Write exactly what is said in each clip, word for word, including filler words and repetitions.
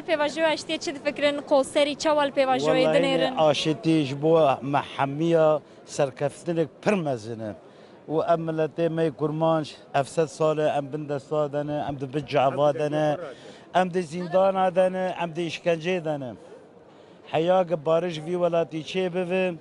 Pêvajoya aştiyê çi difikirin? Qoserî çawa li pêvajoyê Wellahî dinêrin? Aşitî ji bo me hemiya serkeftinek pir mezin e. Û em miletê me yê kurmanc, heft sed sal e em bin desta de ne, em di bin ceva de ne, em di zîndana de ne, em di îşkenceyê de ne. Heya ge barij vî welatî çêbibe,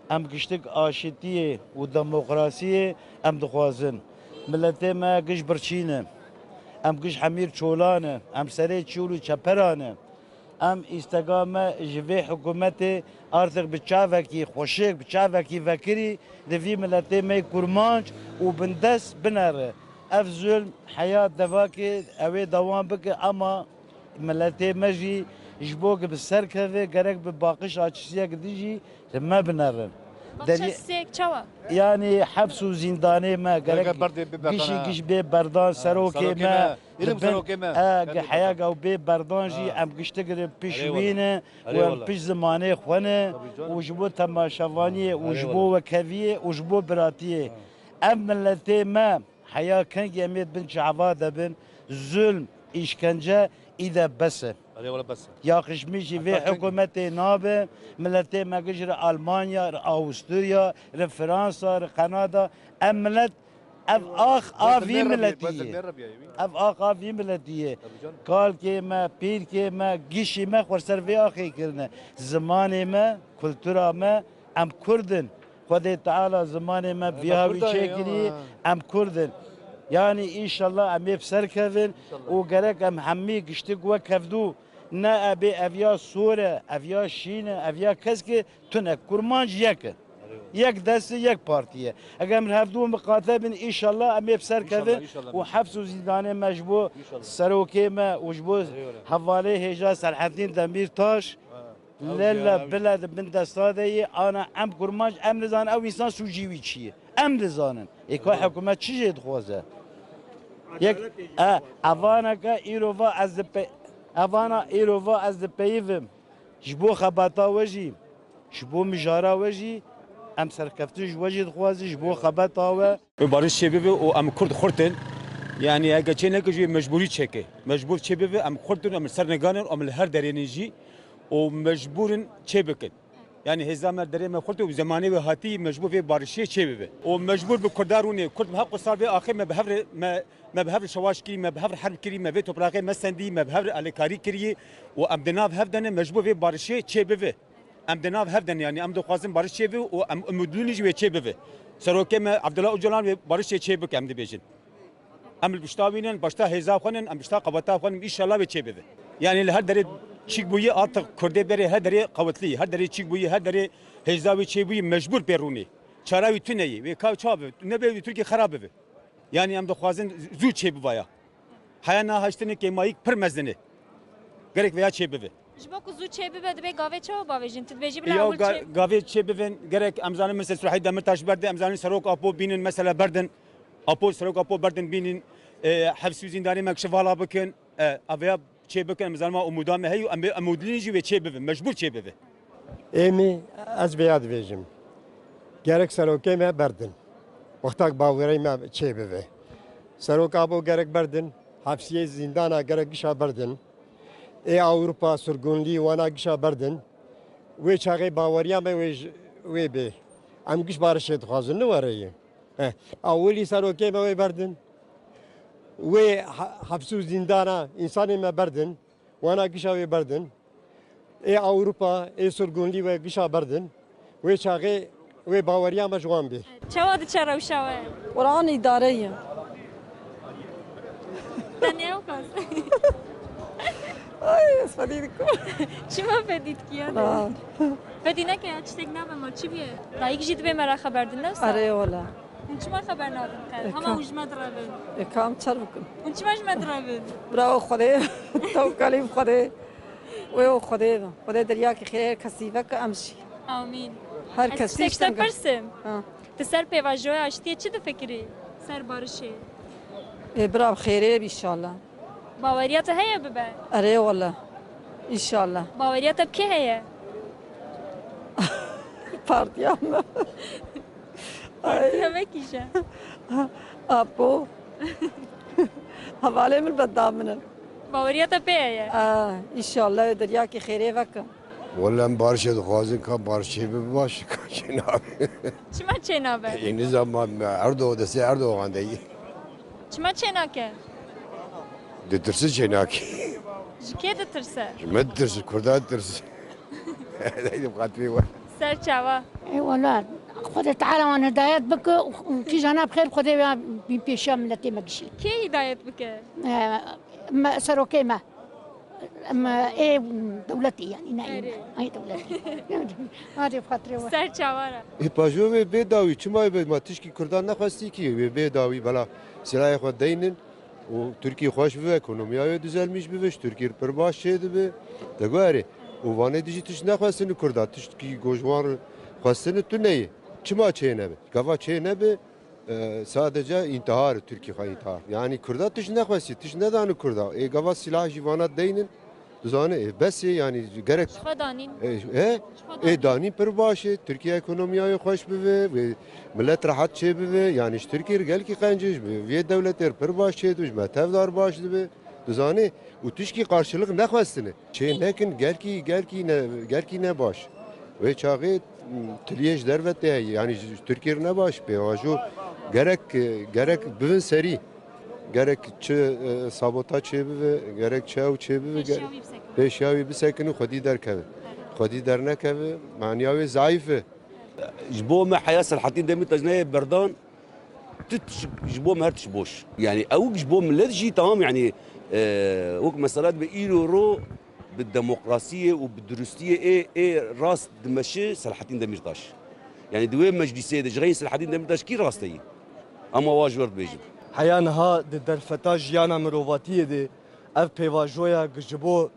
em giştik aşitiyê û demokrasiyê em dixwazin. Miletê me giş birçî ne. Em giş hemîr çolan e. Em serê çûl û çeperan e. Em îstega me ji vê hikûmetê artık bi çavekî xweşik, bi çavekî vekirî di vî miletê me yê kurmanc û bindest binere. Ev zulm heya devakê ew ê dewam bike, ema miletê me jî ji bo ku bi ser keve, gerek bi baqij açisiyek din jî li me binerin. Baqij açisiyek çawa? Yanî heps û zîndanê me gerek gişî giş bê berdan, serokê me, êlim serokê me, e, heya ew bê berdan jî em giştik re pişt wî ne û em pişt zimanê xwe ne û ji bo temaşevaniyê û ji bo wekeviyê û ji bo biratiyê. Ev miletê me heya kengî em ê bin çava de bin, zulm, îşkence îde bes e. Erê wele bes e. Yaqişmî jî vê hikûmetê nabe, miletê me giş re Almanya, re Awusturya, re Fransa, re Kanada, em milet, ev ax a vî miletî ye. Ev ax a vî miletî ye. Kalkê me, pîrkê me, gişî me xwe ser vê axê kirine. Zimanê me, kultura me, em Kurd in. Xwedê Teala zimanê me biha wî çêkirî, em Kurd in. Yanî înşallah em ê bi ser kevin û gerek em hemî giştik wek hevdû, ne ebê ev ya sor e, ev ya şîn e, ev ya kesk e, tune kurmanc yek e. Yek dest e, yek partî ye. Eger em hevdû miqate bin, înşallah em ê bi ser kevin û heps û zîndanê me ji bo serokê me û ji bo hevalê hêja Serhedîn Demîrtaş, Lele bile di bin desta de yê, ana em kurmanc, em nizanin ew însan sûcî wî çi ye. Em dizanin. Ê ka hikûmet çi jê dixwaze? Yek, e, evaneke îro va ez dipe-, evana îro va ez dipeyivim. Ji bo xebata we jî, ji bo mijara we jî, em serkeftin ji we jî dixwazin, ji bo xebata we. Wê barîş çêbibe û em Kurd xurt in. Yanî heke çê neke jî wê mecbûrî çêke. Mecbûr çêbibe, em xurt in, em li ser nigan in, em li her derê ne jî û mecbûr in çêbikin. Yanî hêza me derê me xurt û zemanê wê hatî mecbûr vê barişê çêbibe. Û mecbûr bi Kurda rûnê. Kurd bi heq û sal vê axê me bi hev re, me, me bi hev re şewaş kirî, me bi hev re herb kirî, me vê topraqê me sendî, me bi hev re alêkarî kirî û em di nav hev de ne mecbûr vê barişê çêbibe. Em di nav hev de ne, yanî em dixwazin bariş çêbibe û em umudlî ne jî wê çêbibe. Serokê me Abdullah Ocalan wê barişê çêbike, em dibêjin. Em li pişta wî ne, pişta hêza xwe ne, em pişta qeweta xwe ne, înşallah wê çêbibe. Yanî li her derê çîk bûyî, artık Kurdê berê her derê qewetlî, her derê çîk bûyî, her derê hêza wê çêbûyî, mecbûr pê rûnê. Çara wî tune ye, wê ka çawa bibe, nebe wî Tirkî xera bibe. Yanî em dixwazin zû çêbivaya. Heya na haştinê kêmayîk pir mezin e. Gerek vêya çêbibe. Ji bo ku zû çêbibe, dibê gavê çawa bavêjin? Tu dibêjî bila Ya ewil ga-, çê- gavê çêbibin, gerek em zanin mesela Sülahî Demirtaş berdin, em zanin Serok Apo bînin mesela berdin. Apo, Serok Apo berdin bînin, e, hepsî û zîndanê me kişi vala bikin, e, aveya çêbikin, em zanin ma umuda me heye û em bê umudlî jî wê çêbibin, mecbûr çêbibe. Êmî ez vêya dibêjim. Gerek serokê me berdin. Wextak bawerê me çêbibe. Serok Apo gerek berdin, hepsiyê zîndana gerek gişa berdin. Ê Ewropa sirgûnlî wana gişa berdin. Wê çaxê baweriya me wê ji, wê bê. Em giş barişê dixwazin, ne were ye. Eh, ewilî serokê me wê berdin. Wê ha-, hepsû zîndana însanê me berdin. Wana gişa wê berdin. Ê Ewropa, ê sirgûnlî wê gişa berdin. Wê çaxê wê baweriya me ji wan bê. Çawa diçe rewşa we? Quran îdare ye. Te ne ew qas? Ay, ez fedî dikim. Çima fedî dikî ya? Quran. Fedî neke ya, tiştek nabe ma, çi bûye? Dayik jî dibê me re xeber dine wisa? Erê wala. Hûn çima xeber nadin qet? E, hema ka- hûn ji me direvin. E, kam çer bikin? Hûn çima ji me direvin? Bravo Xwedê. Tewkelî bi Xwedê. Wê û Xwedê be. Xwedê deryakî xêr her kesî veke em jî. Amîn. Her kesî tiştek te pirsim. Ha. Tu ser pêvajoya aştiyê çi difikirî? Ser barişê? Ê bira bi xêrê be înşallah. Baweriya te heye bibe? Erê wele. Înşallah. Baweriya te bi kê heye? Partiya me. Partiya me kîj e? Apo. Hevalê min beda min in. Baweriya te pê ye? A, înşallah wê deryakê xêrê veke. Wele em barişê dixwazin, ka bariş çêbibe baş, ka çênabe. Çima çênabe? Ê, nizam Erdo-, destê Erdogan de ye. Çima çênake? Ditirse çênake. Ji kê ditirse? Ji me ditirse, Kurda ditirse. Xatirê we. Ser çava. Ê wela, Xwedê Teala wan hidayet bike û, û kîjana bi xêr Xwedê ya bîn pêşiya miletê me gişî. Kê hidayet bike? E, me, serokê me. Em, ê dewletê, yanî, ne ê me. Erê. Ay dewletê. Hadi xatirê we. Ser çava re. Ê pajo wê bê dawî, çima wê bê, ma tişkî Kurdan nexwestî kî, wê bê dawî, bela silahê xwe deynin û Tirkî xweş bibe, ekonomiya wê dizelmîş bibe, ji Tirkî pir baş çêdibe. Te guherê. Û vanê dijî tişt nexwestine Kurda, tiştkî ku ji wan re xwestine tune ye. Çima çê nebe? Gava çê nebe, E, sadece intihar, Tirkî xwe intihar. Yanî Kurda tişt nexwestî, tişt nedane Kurda. Ê gava silah jî vana deynin, dizane, ê, bes ê, yanî gerek. Ji xwe danîn. E, he? Ji xwe danîn. Ê danîn pir baş e, Tirkiye ekonomiya wê xweş bibe, wê millet rehet çê bibe, yanî ji Tirkiye re gelkî qenc e, ji vê dewletê re pir baş çê dibe, ji me tevdar baş dibe, dizane, û tişkî qarşılık nexwestine. Çê nekin, gelkî, gelkî ne, gelkî ne baş. Wê çaxê, m, tiliyê ji derve tê heye, yanî ji, ji Tirkiyê re ne baş, pêvajo gerek, e, gerek bivin serî. Gerek çi, e, sabota çê bibe, gerek çi ew çê bibe, Pêşiya ger-, wî bisekine. Pêşiya wî bisekine, xwedî derkeve. Evet. Xwedî dernekeve, maniya wê zayîf e. Ji bo me heya Selahattin Demirtaş neyê berdan, tu tişt ji bo me her tişt boş. Yani ew ji bo millet jî tamam yani, e, wek mesela dibe îro ro bi demokrasiyê û bi durustiyê ê, ê rast dimeşi Selahattin Demirtaş. Yani di wê meclisê de ji xeyn Selahattin Demirtaş kî rast heyî? Ama wa ji we re dibêjim. Heya niha di derfeta jiyana mirovatiyê de ev pêvajoya ji bo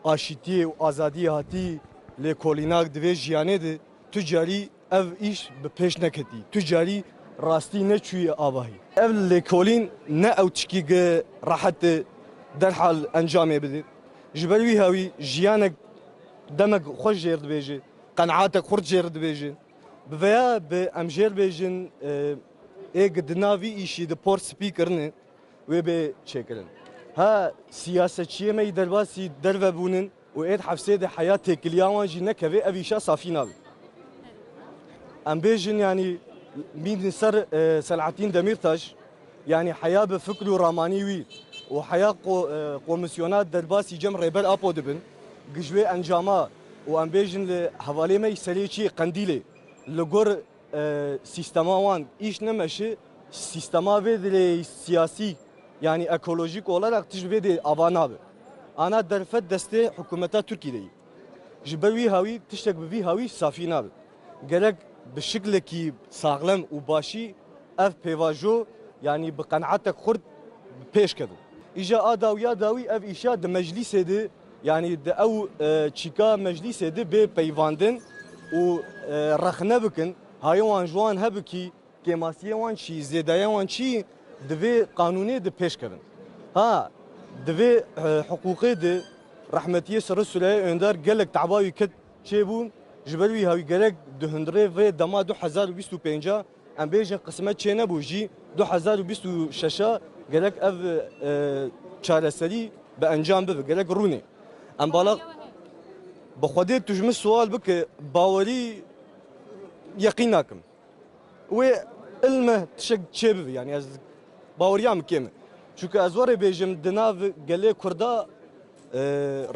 aşîtiyê û azadiyê hatî lêkolîna di vê jiyanê de tu carî ev îş bi pêş neketî. Tu carî rastî neçûyî avahî. Ev lêkolîn ne ew tişkî gi rehet e derhal encamê bide. Ji ber wî hawî jiyanek demek xweş jêr dibêje, qenaetek xurt jêr dibêje. Bi veya bi em jêr bêjin, e, ê gi di nav vî îşî di por spî kirine, wê bê çêkirin. Ha siyasetçiyê me yî derbasî derve bûnin û ê di hefsê de heya têkiliya wan jî nekeve, ev îşa safî nabe. Em bêjin, yanî mîn ser, e, Selahattin Demirtaş, yanî heya bi fikr û ramanî wî û heya ko-, e, komîsyona derbasî cem Rêber Apo dibin, gi ji wê encama û em bêjin li hevalê me yî serê çî Qendîlê li gor e, sîstema wan îş nemeşi, sîstema vê dilê siyasî, yanî ekolojîk olarak tişt vê dê ava nabe. Ana derfet destê hikûmeta Tirkî de yî. Ji ber wî hawî tiştek bi vî hawî safî nabe. Gerek bi şiklekî saxlem û başî ev pêvajo, yanî bi qenaetek xurt bi pêş kevin. Îja a dawî ya dawî ev îşa di meclîsê de, yanî di ew, e, çîka meclîsê de bê peyvandin û, e, rexne bikin, hayê wan ji wan hebikî, kêmasiyê wan çî, zêdaya wan çî, di vê qanûnê de pêş kevin. Ha, di vê, e, hiqûqê de rehmetiyê Serê Sûreyê Önder gelek teba wî ket çêbû, ji ber wî hawî gerek di hundirê vê dema du hezar û bîst û pênc a, em bêjin qismet çê nebû jî, du hezar û bîst û şeş a gerek ev, e, çareserî bi encam bibe, gerek rûnê. Em bala bi Xwedê tu ji min sual bike, bawerî yeqîn nakim. Wê ilme tişek çê bibe, yanî ez baweriya min kêm e. Çunke ez werê bêjim, di nav gelê Kurda, e,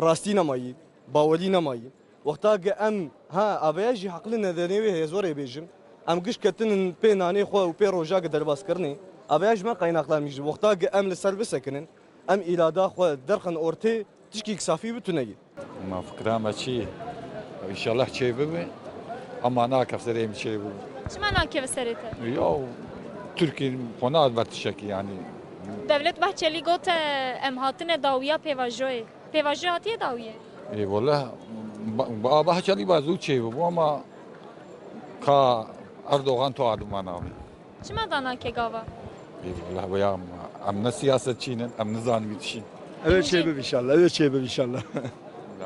rastî nemayî, bawerî nemayî. Wexta ki em, ha, aveya jî heqli nedenê wê heye, ez werê bêjim. Em giş ketinin pê nanê xwe û pê roja ki derbaskirinê. Aveya ji me qeynaqlanmî jî. Wexta ki em li ser bisekinin, em îrada xwe derxin ortê, tişkî ki safî bi tune ye. Ma fikra me çi ye? Înşallah çê bibe. Ama nakef serê min çê bibe. Çima nakeve serê te? Ya Tirkî xwe nadibe tişekî yani. Devlet Bahçelî gote em hatine dawiya pêvajoyê. Pêvajoyê hatiye dawiyê? Ê, wele, ba-, ba-, Bahçelî ba zû çê bibû ama ka Erdogan tu adima nabî. Çima da nake gava? Ê, wele, wê ya, em ne siyasetçî ne, em nizanin wî tişî. Evet, çê bib inşallah, evet, çê bib inşallah.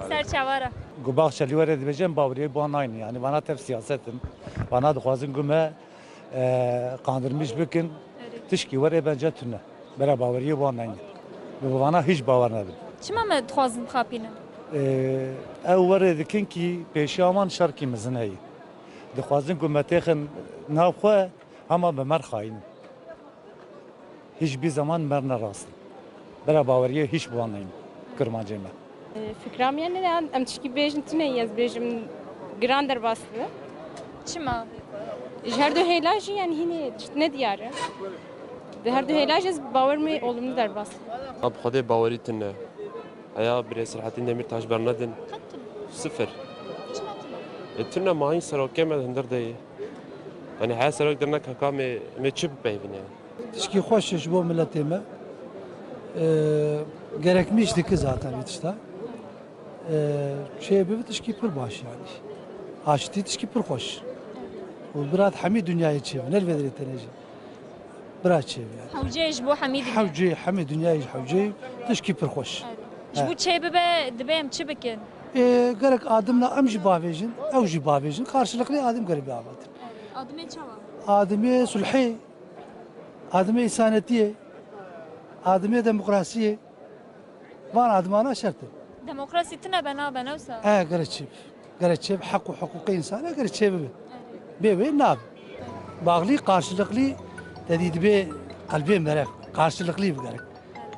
Ser çava re. Ku Bahçelî were dibêje em baweriyê bi wan nayne. Yani vana tev siyaset in. Vana dixwazin ku me, e, qandirmîş bikin. Erê. Tişkî were bence tune. Bera baweriyê bi wan nayne. Bi vana hiç bawer nebin. Çima me dixwazin bixapînin? Ee, ew werê dikin kî pêşiya wan şerkî mezin heye. Dixwazin ku me têxin nav xwe hema bi me re xayîn. Hîç bî zeman me re ne rast. Bira baweriyê hîç bi wan neyim. Kurmancê me. Fikra min ne em tişkî bêjin tune ez bêjim giran derbas dibe. Çima? Ji her du hêla jî yani hînê tişt ne diyar e. Di her du hêla jî ez bawer me olumlu derbas. Ab Xwedê bawerî tune. Heya birê Selahattin Demirtaş bernedin. Sıfır. E tune ma hîn serokê me di hundir de ye. Yani her serok dernek heka me, me çi bipeyvin yani. Tişkî xweş e ji bo miletê me. Ee, gerekmiş dike zaten vî tişta. Ee, çê bibe tişkî pir baş yani. Aştî tişkî pir xweş. Û bira di hemî dinyayê çêbe, ne li vê derê tenê jî. Bira çêbe yani. Hewce ji bo hemî dinya. Hewce, hemî dinyayê ji hewce tişkî pir xweş. Ji bo çê bibe dibe em çi bikin? Ee, gerek adimla em jî bavêjin, ew jî bavêjin. Karşılıklı adim gerek biavetin. Adimê çawa? Adimê sulhê, adimê însanetiyê, adimê demokrasiyê. Van adimana şert e. Demokrasî tune be nabe ne wisa? E, gere çêb. Gere çêb, heq û hiqûqê însan e, gere çêbibe. Bê wê nabe. Bağlı, karşılıklı, te dî dibe qelbê mere, karşılıklı bi gerek.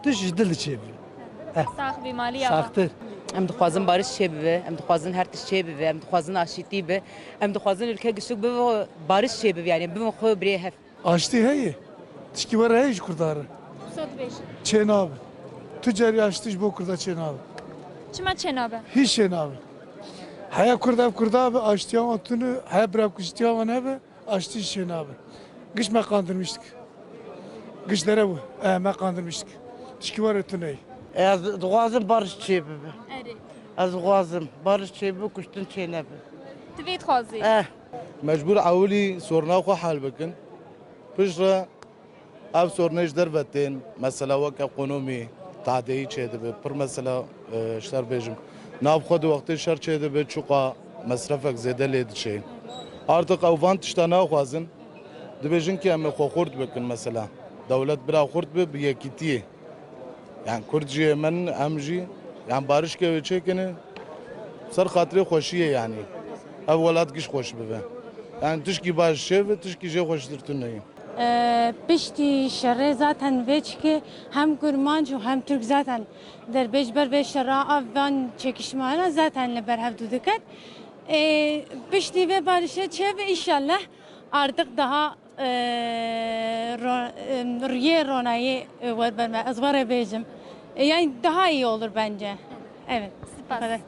Tişt ji dil çêbibe. Sax bî malî ya. Saxtir. Em dixwazin bariş çêbibe, em dixwazin her tişt çêbibe, em dixwazin aşîtî be, em dixwazin ülke güçlük bibe, bariş çêbibe, yani bibin xwe birê hev. Aştî heye. Tişkî were heye ji Kurda re. Wisa dibêjin. Çênabe. Tu carî aştî ji bo Kurda çênabe. Çima çênabe? Hîç çênabe. Heya Kurd ev Kurda be, aştiya wan tune, heya birevkujtiya wan hebe, aştî jî çênabe. Giş me qandirmiştik. Giş derew e, me qandirmiştik. Tişkî were tune ye. Ez dixwazim bariş çêbibe. Erê. Ez dixwazim bariş çêbibe, kuştin çênebe. Tu vê dixwazî? Eh. Mecbûr ewilî sorna xwe hel bikin. Piştre ev sornê ji derve tên, mesela wek ekonomî, tadeyî çêdibe, pir mesela, e, ji ser bêjim. Nav xwe di wextê şer çêdibe, çuqa mesrefek zêde lê diçe. Artık ew van tişta naxwazin, dibêjin ki em ê xwe xurt bikin mesela. Dewlet bira xurt bi, bi yekîtiyê. Yani Kurd jî yê min, em jî, yani barişkê wê çêkine, ser xatirê xweşiyê yani. Ev welat giş xweş bibe. Yani tişkî baş çêbe, tişkî jê xweştir tune ye. Piştî şerê zaten vê çikê hem Kurmanc û hem Türk zaten derbê ji ber vê şera ev van çekişmana zaten li ber hev dû diket. Piştî vê barişê çêbe, înşallah artık daha e, ro, e, riyê ronayî e, wer ber me. Ez were bêjim. E, yani daha iyi olur bence. Evet. Spas.